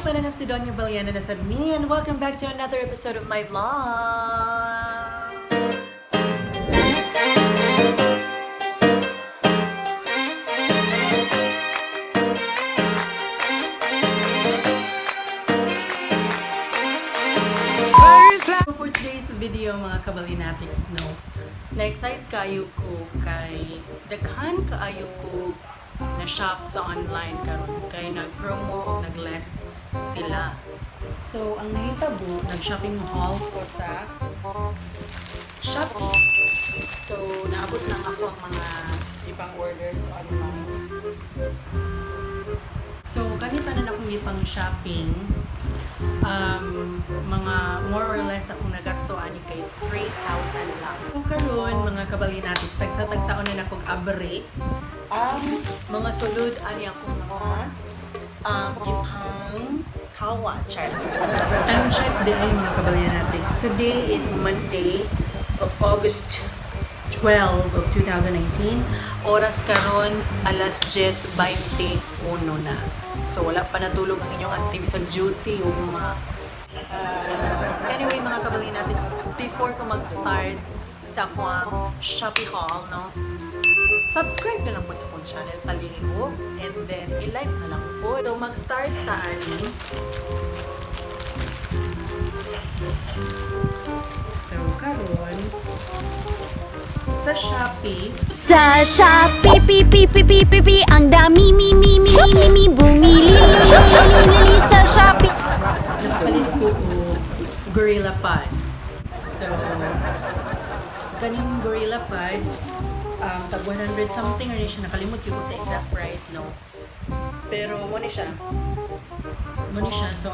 Kabalan of Sidonia Baliana na sad me, and welcome back to another episode of my vlog! For today's video, mga kabalinatics, no, na-excite kayo ko kay daghan kaayo ko na shop sa online karon kay nag-promo o nag-less sila. So, ang nahitabo, nag-shopping haul ko sa Shopee. So, naabot lang ako ang mga ibang orders online. So, ganito na akong ipang shopping. Mga more or less akong nagasto ani kay 3,000 lang. So, karon mga kabalinatics, tagsa-tagsaon na nakog abre ang mga sulod ani akong mga gipang kawa check. Time check di ay, mga kabalinatics. Today is Monday of August 12 of 2019. Oras karon alas 10:21 na. So wala pa natulog ang inyong auntie bisag duty o mga. Anyway, mga kabalin natin, before ko mag-start sa akong Shopee haul, no? Subscribe na lang po sa akong channel, palihog, and then i-like na lang po. So mag-start ta ani. So karon sa Shopee, Sa Shopee, p p p p p p, ang dami mi mi mi mi mi mi, bumili li li li li li sa Shopee. Nakapalit ko og Gorilla Pod. So, kaning Gorilla Pod, tag 100 something or siya, nakalimot ko sa exact price, no? Pero, mo ni siya. Mo ni siya. So,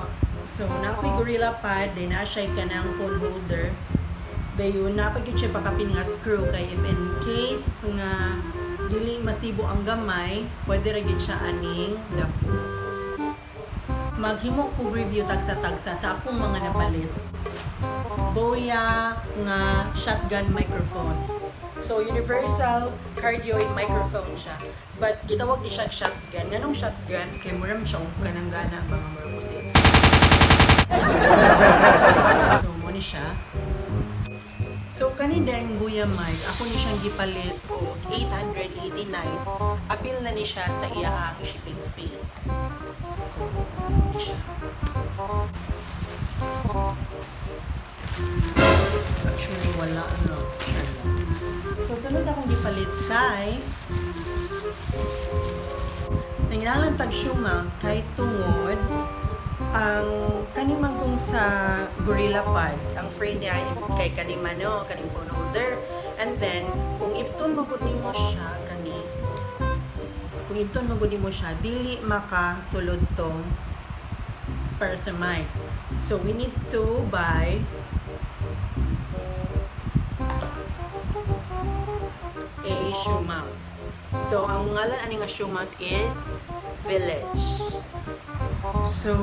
naa ko'y Gorilla Pod, then naa siya kanang phone holder. Dayon, naa pa gyud siya pakapin nga screw kay if in case nga dili masibo ang gamay, pwede ra gyud siya aning dako. Maghimo ko review tagsa-tagsa sa akong mga napalit. Boya nga shotgun microphone. So, universal cardioid microphone siya. But gitawag ni siya shotgun. Nganong shotgun? Kay mura man siya og kanang gana mga mura ko siya. So, mo ni siya. So, kanina yung Boya mic, ako ni siyang gipalit og 889. Apil na ni siya sa iyahang shipping fee. So, ni siya. Actually, wala ano. Sure lang. So, sunod akong gipalit kay nanginahanglan tag shoe mount kay tungod ang kanimang kong sa Gorilla Pod, ang free niya kay kanima no, kaning phone holder. And then, kung ipton mo gud nimo siya kani, kung ipton mo gud nimo siya, dili makasulod tong para sa mic. So, we need to buy a shoe mount. So, ang ngalan ani nga shoe mount is Village. So,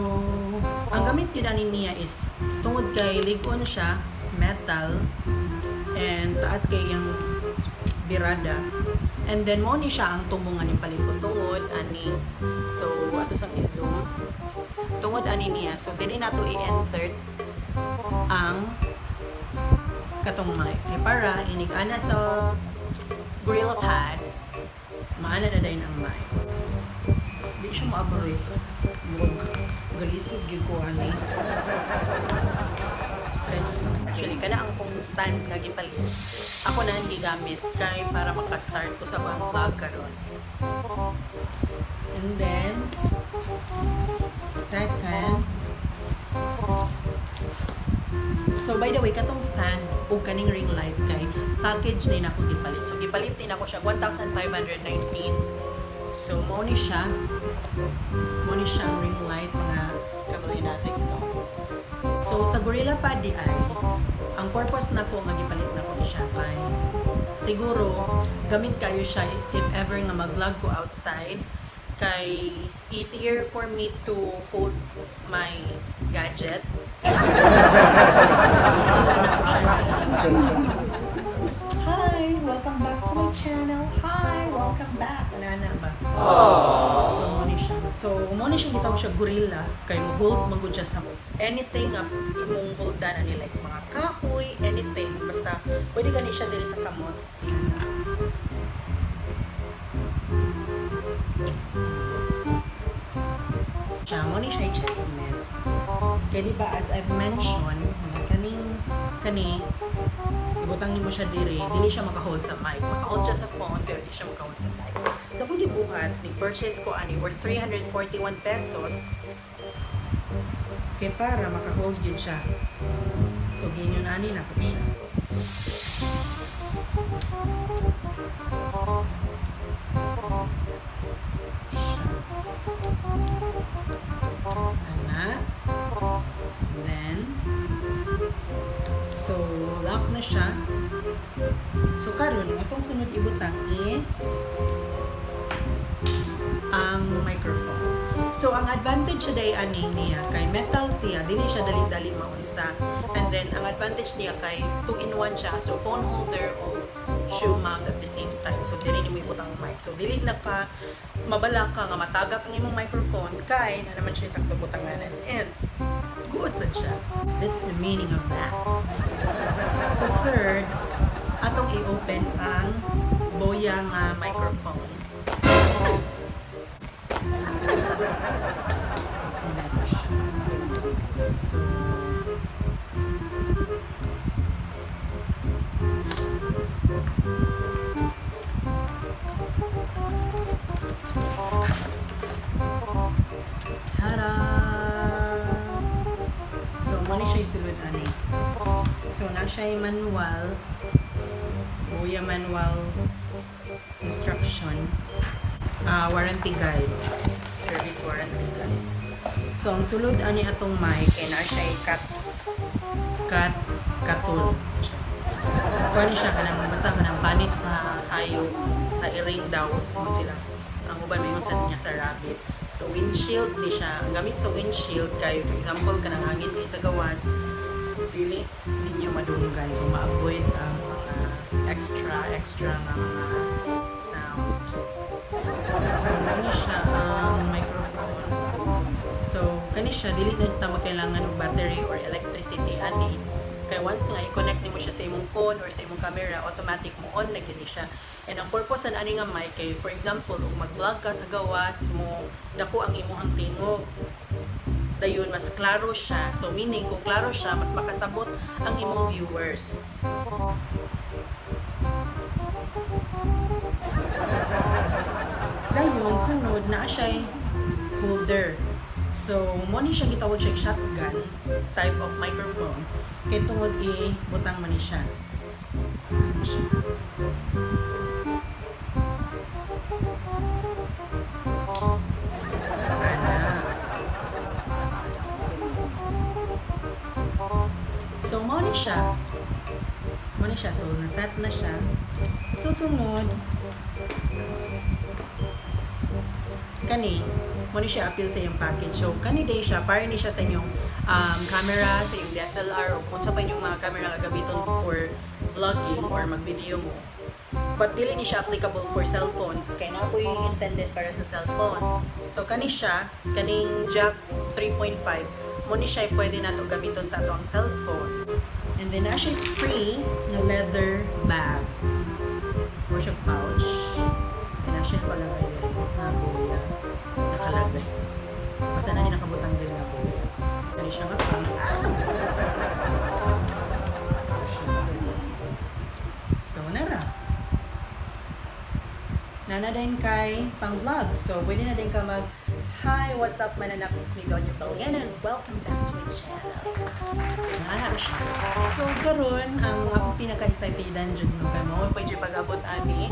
ang gamit yun ani niya is tungod kay ligon siya, metal, and taas kay iyang birada. And then, mo ni siya ang tumbong ani palit ko tungod ani. So, ato sang i-zoom. Tungod ani niya. So, dili nato i-insert ang katong mic. Kay para inig ana sa Gorilla Pad, maana na dayon ang mic. Di siya maabri. Murag galisod gyud ko ani. Stress. Actually, kana ang kong stand nga gipalit. Ako na hindi gamit kay para maka-start ko sa akong vlog karon. And then, second, so by the way, katong stand ug kaning ring light kay package din ako gipalit. So gipalit din ako siya 1,519. So mo ni siya. Mo ni siya ang ring light, mga kabalinatics, no. So sa Gorilla Pad di ay ang purpose na ko nga gipalit na ko ni siya kay siguro gamit kayo siya if ever nga mag-vlog ko outside kay easier for me to hold my gadget. So, easy lang na ko siya na. Hi! Welcome back to my channel. Hi! Welcome back. Nana ba? So, mo ni siya. So, mo ni siya gitawag siya gorilla kay mo hold man gud siya sa anything nga imong holdan ani, like mga kahoy, anything, basta pwede gani siya diri sa kamot. Ayan. Siya mo ni siya chismis. Kaya di ba, as I've mentioned, mga kaning kani ibutang nimo siya diri, dili siya maka-hold sa mic. Maka-hold siya sa phone pero di siya maka-hold sa mic. So kung gibuhat, ni-purchase ko ani worth ₱341 kay para maka-hold yun siya. So ginyon ani na ko siya. Siya. Ana. Then, so, lock na siya. So, karon ang atong sunod ibutang is ang microphone. So, ang advantage siya day ani niya, kay metal siya, dili siya dali-dali maunsa. And then, ang advantage niya kay 2-in-1 siya. So, phone holder o shoe mount at the same time. So, dili nimo ibutang ang mic. So, dili na ka mabala ka nga matagak ang imong microphone kay na naman siya sakto butanganan. And, good sad siya. That's the meaning of that. So, third, atong i-open ang Boya nga microphone. Open nato siya. So, tada! So, mo ni siya isulod ani. So, na siya manual, Boya manual instruction, warranty guide, service warranty guide. So, ang sulod ani atong mic kay na siya cut cut katul. Kuha ni siya kanang basta kanang panit sa hayo, sa iring daw sila. Ang uban mayon sa niya sa rabbit. So windshield ni siya. Ang gamit sa windshield kay, for example, kanang hangin kay sa gawas, dili ninyo madunggan, so ma-avoid ang mga extra extra nga mga sound. So kani siya ang microphone. So kani siya dili na ta magkailangan og battery or electricity ani kay once nga i-connect nimo siya sa imong phone or sa imong camera, automatic mo on na gyud ni siya. And ang purpose ani nga mic kay, for example, ug mag-vlog ka sa gawas, mo dako ang imong tingog, dayon mas klaro siya. So meaning kung klaro siya, mas makasabot ang imong viewers. Dayon sunod na siya holder. So mo ni siya gitawag siya shotgun type of microphone kay tungod i butang man ni siya. Ano siya. Ana. So, mo ni siya. Mo ni siya. So, na-set na siya. Susunod, kani, mo ni siya appeal sa iyong package. So, kani day siya, para ni siya sa inyong camera, sa inyong DSLR, o kung sa pa inyong mga camera nga gamiton for vlogging or mag-video mo. But dili ni siya applicable for cellphones kay na po yung intended para sa cellphone. So kani siya, kaning jack 3.5, mo ni siya pwede nato gamiton sa ato ang cellphone. And then na siya free nga leather bag. Or siya pouch. And na siya palagay diri nga Boya. Nakalagay. Basta na nakabutang diri nga Boya. Kani siya nga phone. Ah! Siya. So, nara. Nana din kay pang vlog. So, pwede na din ka mag, "Hi, what's up, mananak? It's me, Donya Baliana, and welcome back to my channel." So, nana siya. So, karon ang akong pinaka-excited jud no, kay mao pa jud pag-abot ani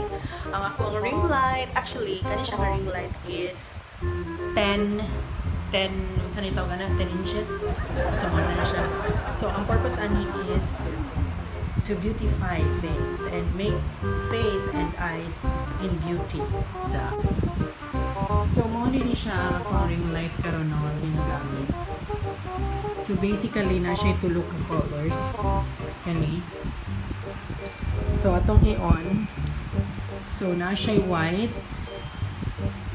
ang ako ang ring light. Actually, kani siya nga ring light is 10 10, unsa ni tawag ana, 10 inches. So mo na siya. So ang purpose ani is to beautify face and make face and eyes in beauty. Da. So mo ni siya akong ring light karon no ginagamit. So basically na siya tulo ka colors kani. So atong i-on. So na siya white,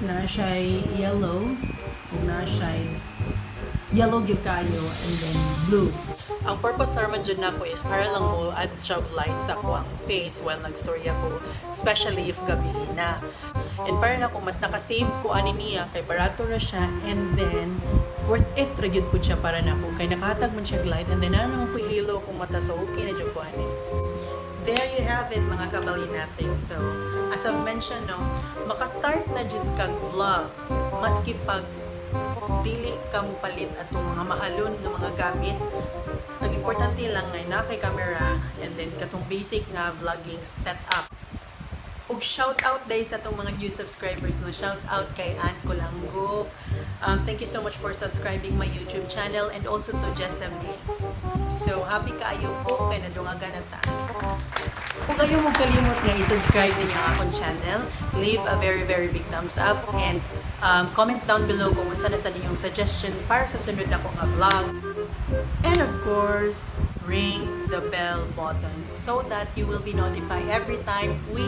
na siya yellow, Kung na siya yellow gyud kayo and then blue. Ang purpose naman jud nako is para lang mo add siya og light sa akoang face while nagstorya ko, especially if gabi na. And para nako mas naka-save ko ani niya kay barato ra siya and then worth it ra gyud pud siya para nako kay nakahatag man siya og light and then naa naman ko halo akong mata, so okay na jud ko ani. There you have it, mga kabalinatic. So, as I've mentioned, no, maka-start na jud kag vlog maski pag dili ka mo palit atong mga mahalon nga mga gamit. Ang importante lang ngay naa kay camera and then katong basic nga vlogging setup. Ug shout out diay sa atong mga new subscribers, no. Shout out kay Ann Colango. Thank you so much for subscribing my YouTube channel and also to Jessamine. So happy kaayo ko kay nadungagan na ta. Kung kayo mo kalimot nga i-subscribe ninyo ang akong channel, leave a very very big thumbs up and comment down below kung unsa na sa ninyong suggestion para sa sunod nako nga vlog. And of course, ring the bell button so that you will be notified every time we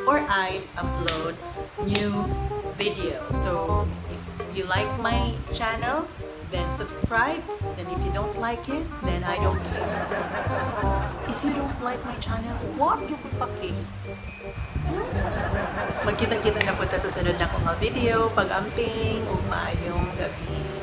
or I upload new videos. So if you like my channel, then subscribe. Then if you don't like it, then I don't care. If you don't like my channel, what you could paki? Magkita-kita na po ta sa sunod nako nga video. Pag-amping ug maayong gabi.